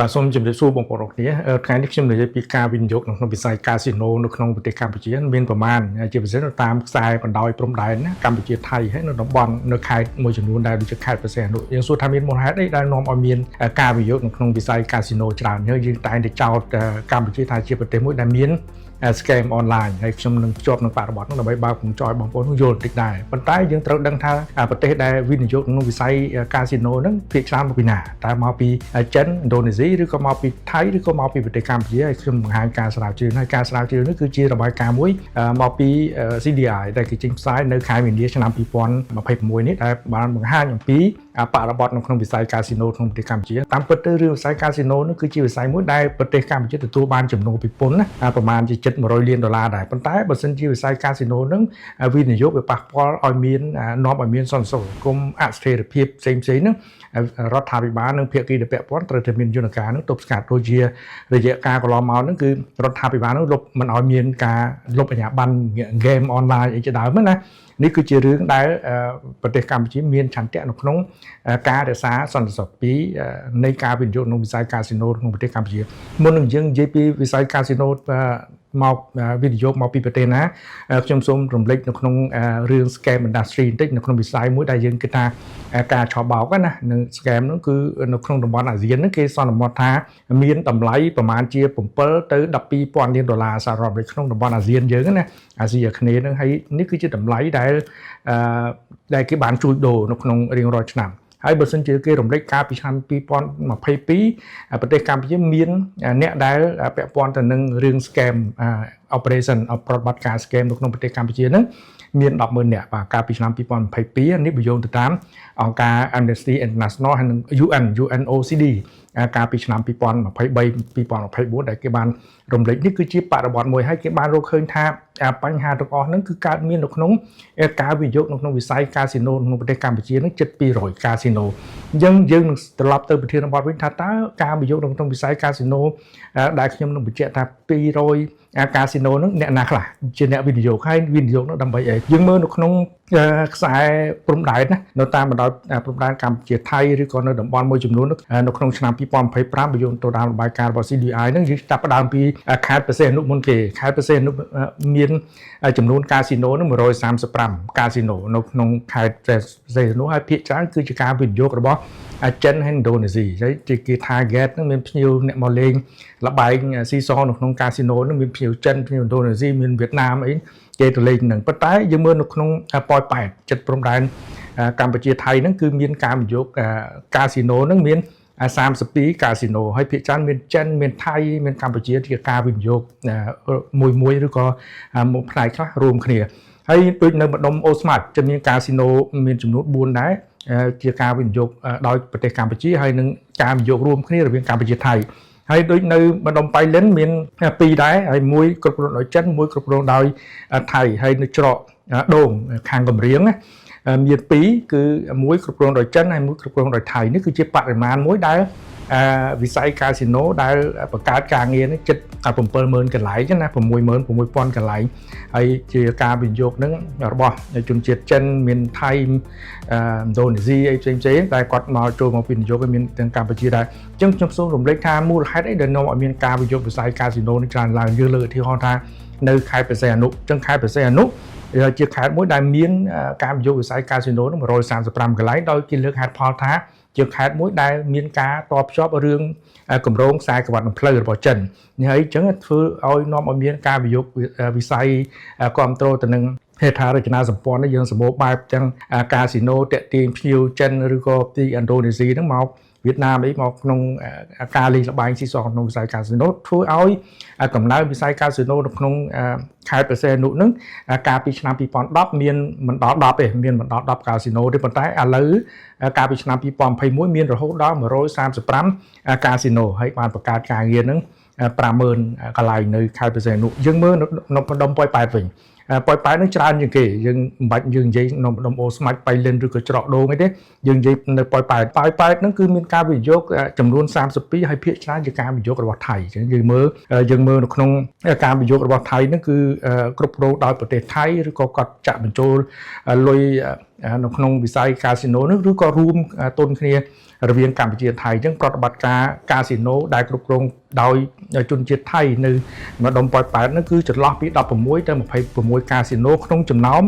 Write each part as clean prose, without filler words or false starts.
បាទសូមជម្រាបសួរបងប្អូនអរគ្នាថ្ងៃនេះខ្ញុំនិយាយពីការវិនិយោគនៅក្នុងវិស័យកាស៊ីណូនៅក្នុងប្រទេសកម្ពុជាមានប្រមាណជាពិសេសនៅតាមខ្សែបណ្ដោយព្រំដែនណាកម្ពុជាថៃហើយនៅតំបន់នៅខេត្តមួយចំនួនដែលដូចជាខេត្តព្រះសីហនុយើងសួរថាមានមូលហេតុអីដែលនាំឲ្យមានការវិនិយោគនៅក្នុងវិស័យកាស៊ីណូច្រើនហើយយើងតែងតែចោទកម្ពុជាថាជាប្រទេសមួយដែលមាន scam online ហើយខ្ញុំនឹងភ្ជាប់នឹងបរិបទនោះដើម្បីបើកពងចយបងប្អូននោះយល់បន្តិចដែរប៉ុន្តែយើងត្រូវដឹងថាប្រទេសដែលវិនិយោគក្នុងវិស័យកាស៊ីណូហ្នឹងភាគច្រើនមកពីណាតើមកពីចិនឥណ្ឌូនេស៊ីឬក៏មកពីថៃឬក៏មកពីប្រទេសកម្ពុជាហើយខ្ញុំបង្ហាញការស្រាវជ្រាវហើយការស្រាវជ្រាវនេះគឺជារបាយការណ៍មួយមកពី CDI ដែលគេចេញផ្សាយនៅខែមីនាឆ្នាំ2026នេះដែលបានបង្ហាញអំពីបរិបទនៅក្នុងវិស័យកាស៊ីណូក្នុងប្រទេសកម្ពុជាតាមពិតទៅរឿងវិស័យកាស៊ីណូនោះគឺជាវិស័យមួយដែលប្រទេសកម្ពុជាទទួលបានចំណូលពីពន្ធណាប្រមាណជាជិត100លានដុល្លារដែរប៉ុន្តែបើសិនជាវិស័យកាស៊ីណូនឹងវិនិយោគវាប៉ះពាល់ឲ្យមាននាំឲ្យមានសន្តិសុខសង្គមអស្ថិរភាពផ្សេងផ្សេងហ្នឹងរដ្ឋាភិបាលនិងភាគីដែលពាក់ព័ន្ធត្រូវតែមានយន្តការនឹងទប់ស្កាត់ដូចជារយៈកាលកន្លងមកហ្នឹងគឺរដ្ឋាភិបាលនឹងលុបមិនឲ្យមានការលុបអាជ្ញាប័ណ្ណហ្គេមអនឡាញអីជាដើមណានេះគឺជារឿងដែលប្រទេសកម្ពុជាមានឆន្ទៈនៅក្នុងការរក្សាសន្តិសុខពីនៃការវិនិយោគក្នុងវិស័យកាស៊ីណូក្នុងប្រទេសកម្ពុជាមុននឹងយើងនិយាយពីវិស័យកាស៊ីណូមកវិនិយោគមកពីប្រទេសណាខ្ញុំសូមរំលេចនៅក្នុងរឿង scam industry បន្តិចនៅក្នុងវិស័យមួយដែលយើងគិតថាការឆបោកណានឹង scam នោះគឺនៅក្នុងតំបន់អាស៊ានហ្នឹងគេសន្មតថាមានតម្លៃប្រមាណជា7ទៅ12,000លានដុល្លារសហរដ្ឋអាមេរិកក្នុងតំបន់អាស៊ានយើងណាអាស៊ីអាគ្នេយ៍ហ្នឹងហើយនេះគឺជាតម្លៃដែលគេបានជួញដូរនៅក្នុងរៀងរាល់ឆ្នាំហើយបើសិនជាគេរំលេចកាលពីឆ្នាំ2022ប្រទេសកម្ពុជាមានអ្នកដែលពាក់ព័ន្ធទៅនឹងរឿង scam operation ប្រតិបត្តិការ scam នៅក្នុងប្រទេសកម្ពុជាហ្នឹងមាន100,000នាក់បាទកាលពីឆ្នាំ2022នេះបើយោងទៅតាមអង្គការ Amnesty International ហើយនិង UN UNOCD កាលពីឆ្នាំ2023 2024ដែលគេបានរំលេចនេះគឺជាបរិបទមួយហើយគេបានរកឃើញថាបញ្ហាទាំងអស់ហ្នឹងគឺកើតមាននៅក្នុងការវិនិយោគនៅក្នុងវិស័យកាស៊ីណូក្នុងប្រទេសកម្ពុជាហ្នឹងជិត200កាស៊ីណូអញ្ចឹងយើងនឹងត្រឡប់ទៅប្រធានបទវិញថាតើការវិនិយោគនៅក្នុងវិស័យកាស៊ីណូដែលខ្ញុំនឹងបញ្ជាក់ថា200កាស៊ីណូហ្នឹងអ្នកណាខ្លះជាអ្នកវិនិយោគហើយវិនិយោគនោះដើម្បីអីយើងមើលនៅក្នុងខ្សែព្រំដែនណានៅតាមបណ្ដោយព្រំដែនកម្ពុជាថៃឬក៏នៅតំបន់មួយចំនួននៅក្នុងឆ្នាំ2025បើយោងទៅតាមរបាយការណ៍របស់ CDI ហ្នឹងយើងចាប់ផ្ដើមពីខេត្តព្រះសីហនុមុនគេខេត្តព្រះសីហនុមានចំនួនកាស៊ីណូនឹង135កាស៊ីណូនៅក្នុងខេត្តព្រះសីហនុហើយភាគច្រើនគឺជាការវិនិយោគរបស់ចិនហើយឥណ្ឌូនេស៊ីហើយជាគេ target ហ្នឹងមានភ្ញៀវអ្នកមកលេងល្បែងស៊ីសងនៅក្នុងកាស៊ីណូហ្នឹងមានភ្ញៀវចិនភ្ញៀវឥណ្ឌូនេស៊ីមានវៀតណាមអីគេទៅលេងហ្នឹងប៉ុន្តែយើងមើលនៅក្នុងប៉ោយប៉ែតចិត្តព្រំដែនកម្ពុជាថៃហ្នឹងគឺមានការវិនិយោគកាស៊ីណូហ្នឹងមាន32កាស៊ីណូហើយភាគច្រើនមានចិនមានថៃមានកម្ពុជាជាការវិនិយោគមួយមួយឬក៏មួយផ្នែកខ្លះរួមគ្នាហើយដូចនៅម្ដុំអូស្មាត់จะមានកាស៊ីណូមានចំនួន4ដែរជាការវិនិយោគដោយប្រទេសកម្ពុជាហើយនឹងការវិនិយោគរួមគ្នារវាងកម្ពុជាថៃហើយដូចនៅម្ដុំបៃលិនមាន2ដែរហើយមួយគ្រប់គ្រងដោយចិនមួយគ្រប់គ្រងដោយថៃហើយនៅច្រកដូងខាងកំរៀងណាមាន2គឺមួយគ្រប់គ្រងដោយចិនហើយមួយគ្រប់គ្រងដោយថៃនេះគឺជាបរិមាណមួយដែលវិស័យកាស៊ីណូដែលបង្កើតការងារនេះជិត70000កន្លែងណា66000កន្លែងហើយជាការវិនិយោគនឹងរបស់ជនជាតិចិនមានថៃឥណ្ឌូនេស៊ីអីផ្សេងផ្សេងតែគាត់មកចូលមកវិនិយោគឲ្យមានទាំងកម្ពុជាដែរអញ្ចឹងខ្ញុំសូមរំលេចថាមូលហេតុអីដែលនាំឲ្យមានការវិនិយោគវិស័យកាស៊ីណូនេះច្រើនឡើងយើងលើកឧទាហរណ៍ថានៅខេត្តព្រះសីហនុអញ្ចឹងខេត្តព្រះសីហនុជាខេត្តមួយដែលមានការវិនិយោគវិស័យកាស៊ីណូនឹង135កន្លែងដោយគេលើកហេតុផលថាជាខេត្តមួយដែលមានការតភ្ជាប់រឿងគម្រោងខ្សែក្រវ៉ាត់នឹងផ្លូវរបស់ចិននេះហើយអញ្ចឹងធ្វើឲ្យនាំឲ្យមានការវិនិយោគវិស័យគ្រប់គ្រងទៅនឹងហេដ្ឋារចនាសម្ព័ន្ធនេះយើងសម្បូរបែបទាំងកាស៊ីណូតាក់ទាញភ្ញៀវចិនឬក៏ទីឥណ្ឌូនេស៊ីហ្នឹងមកវៀតណាមអីមកក្នុងការលេងល្បែងស៊ីសងក្នុងវិស័យកាស៊ីណូធ្វើឲ្យកំណើនវិស័យកាស៊ីណូនៅក្នុងខេត្តព្រះសីហនុនឹងកាលពីឆ្នាំ2010មានមិនដល់10ទេមានមិនដល់10កាស៊ីណូទេប៉ុន្តែឥឡូវកាលពីឆ្នាំ2021មានរហូតដល់135កាស៊ីណូហើយបានបង្កើតការងារនឹង50000កន្លែងនៅខេត្តព្រះសីហនុយើងមើលនៅម្ដុំប៉ោយប៉ែតវិញប៉ោយប៉ែតនឹងច្រើនជាងគេយើងមិនបាច់យើងនិយាយនៅម្ដុំអូស្មាច់បៃលិនឬក៏ច្រកដូងអីទេយើងនិយាយនៅប៉ោយប៉ែតប៉ោយប៉ែតហ្នឹងគឺមានការវិនិយោគចំនួន32ហើយភាគច្រើនជាការវិនិយោគរបស់ថៃអញ្ចឹងយើងមើលនៅក្នុងការវិនិយោគរបស់ថៃហ្នឹងគឺគ្រប់គ្រងដោយប្រទេសថៃឬក៏គាត់ចាក់បញ្ចូលលុយ នៅក្នុងវិស័យកាស៊ីណូនោះឬក៏រួមទុនគ្នារវាងកម្ពុជាថៃអញ្ចឹងប្រតិបត្តិការកាស៊ីណូដែលគ្រប់គ្រងដោយជនជាតិថៃនៅម្ដុំប៉ោយប៉ែតនោះគឺចន្លោះពី16ទៅ26កាស៊ីណូក្នុងចំណោម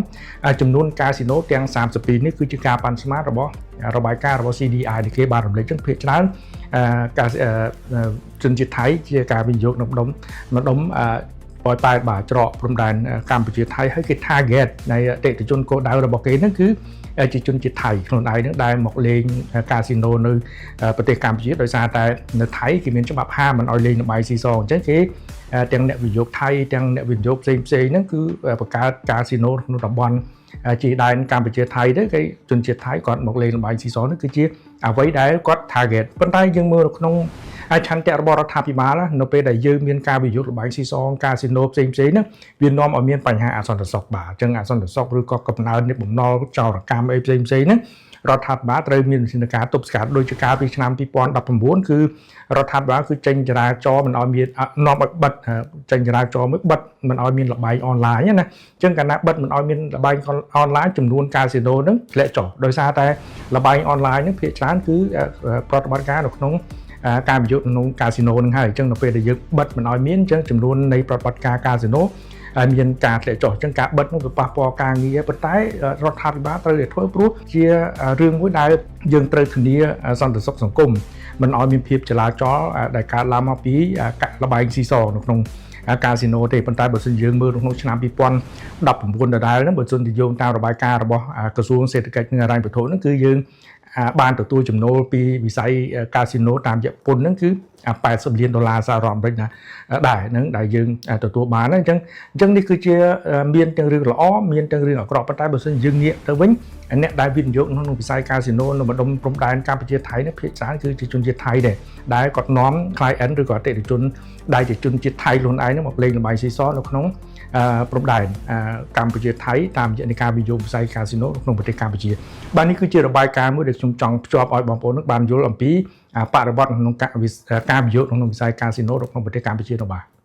ចំនួនកាស៊ីណូទាំង32នេះគឺជាការប៉ាន់ស្មានរបស់របាយការណ៍របស់ CDI ដែលគេបានរំលេចចឹងភាគច្រើនការជនជាតិថៃជាការវិនិយោគនៅម្ដុំម្ដុំប៉ោយប៉ែតបាទច្រកព្រំដែនកម្ពុជាថៃហើយគេ target នៃអតិថិជនគោលដៅរបស់គេហ្នឹងគឺជាជនជាតិថៃខ្លួនឯងហ្នឹងដែលមកលេងកាស៊ីណូនៅប្រទេសកម្ពុជាដោយសារតែនៅថៃគេមានច្បាប់ហាមមិនឲ្យលេងល្បែងស៊ីសងអញ្ចឹងគេទាំងអ្នកវិនិយោគថៃទាំងអ្នកវិនិយោគផ្សេងផ្សេងហ្នឹងគឺបង្កើតកាស៊ីណូក្នុងតំបន់ជាដែនកម្ពុជាថៃទៅគេជនជាតិថៃគាត់មកលេងល្បែងស៊ីសងនេះគឺជាអ្វីដែលគាត់ target ប៉ុន្តែយើងមើលនៅក្នុងឆន្ទៈរបស់រដ្ឋាភិបាលនៅពេលដែលយើងមានការវិនិយោគល្បែងស៊ីសងកាស៊ីណូផ្សេងផ្សេងហ្នឹងវានាំឲ្យមានបញ្ហាអសន្តិសុខបាទអញ្ចឹងអសន្តិសុខឬក៏កំណើននៃបំណុលចោរកម្មអីផ្សេងផ្សេងហ្នឹងរដ្ឋាភិបាលត្រូវមានវិធានការទប់ស្កាត់ដូចជាកាលពីឆ្នាំ2019គឺរដ្ឋាភិបាលគឺចេញចរាចរណ៍មិនឲ្យមាននាំឲ្យបិទចេញចរាចរណ៍មួយបិទមិនឲ្យមានល្បែងអនឡាញណាអញ្ចឹងកាលណាបិទមិនឲ្យមានល្បែងអនឡាញចំនួនកាស៊ីណូហ្នឹងធ្លាក់ចុះដោយសារតែល្បែងអនឡាញហ្នឹងភាគច្រើនគឺប្រតិបត្តិការនៅក្នុងការវិនិយោគក្នុងកាស៊ីណូនឹងហើយអញ្ចឹងនៅពេលដែលយើងបិទមិនឲ្យមានអញ្ចឹងចំនួននៃប្រតិបត្តិការកាស៊ីណូហើយមានការធ្លាក់ចុះអញ្ចឹងការបិទនោះវាប៉ះពាល់ការងារប៉ុន្តែរដ្ឋាភិបាលត្រូវតែធ្វើព្រោះជារឿងមួយដែលយើងត្រូវធានាសន្តិសុខសង្គមមិនឲ្យមានភាពចលាចលដែលកើតឡើងមកពីល្បែងស៊ីសងនៅក្នុងកាស៊ីណូទេប៉ុន្តែបើសិនយើងមើលក្នុងឆ្នាំ2019ដដែលហ្នឹងបើសិនជាយោងតាមរបាយការណ៍របស់ក្រសួងសេដ្ឋកិច្ចនិងហិរញ្ញវត្ថុហ្នឹងគឺយើងបានទទួលចំណូលពីវិស័យកាស៊ីណូតាមរយៈពន្ធហ្នឹងគឺ80លានដុល្លារសហរដ្ឋអាមេរិកណាដែរហ្នឹងដែលយើងទទួលបានអញ្ចឹងអញ្ចឹងនេះគឺជាមានទាំងរឿងល្អមានទាំងរឿងអាក្រក់ប៉ុន្តែបើសិនយើងងាកទៅវិញអ្នកដែលវិនិយោគក្នុងវិស័យកាស៊ីណូនៅម្ដុំព្រំដែនកម្ពុជាថៃនេះភាគច្រើនគឺជាជនជាតិថៃដែរដែលគាត់នាំ client ឬក៏អតិថិជនដែលជាជនជាតិថៃខ្លួនឯងហ្នឹងមកលេងល្បែងស៊ីសងនៅក្នុងព្រំដែនកម្ពុជាថៃតាមរយៈនៃការវិនិយោគវិស័យកាស៊ីណូក្នុងប្រទេសកម្ពុជាបាទនេះគឺជារបាយការណ៍មួយដែលខ្ញុំចង់ភ្ជាប់ឲ្យបងប្អូននឹងបានយល់អំពីបរិបទក្នុងការវិនិយោគក្នុងវិស័យកាស៊ីណូនៅក្នុងប្រទេសកម្ពុជានោះបាទ។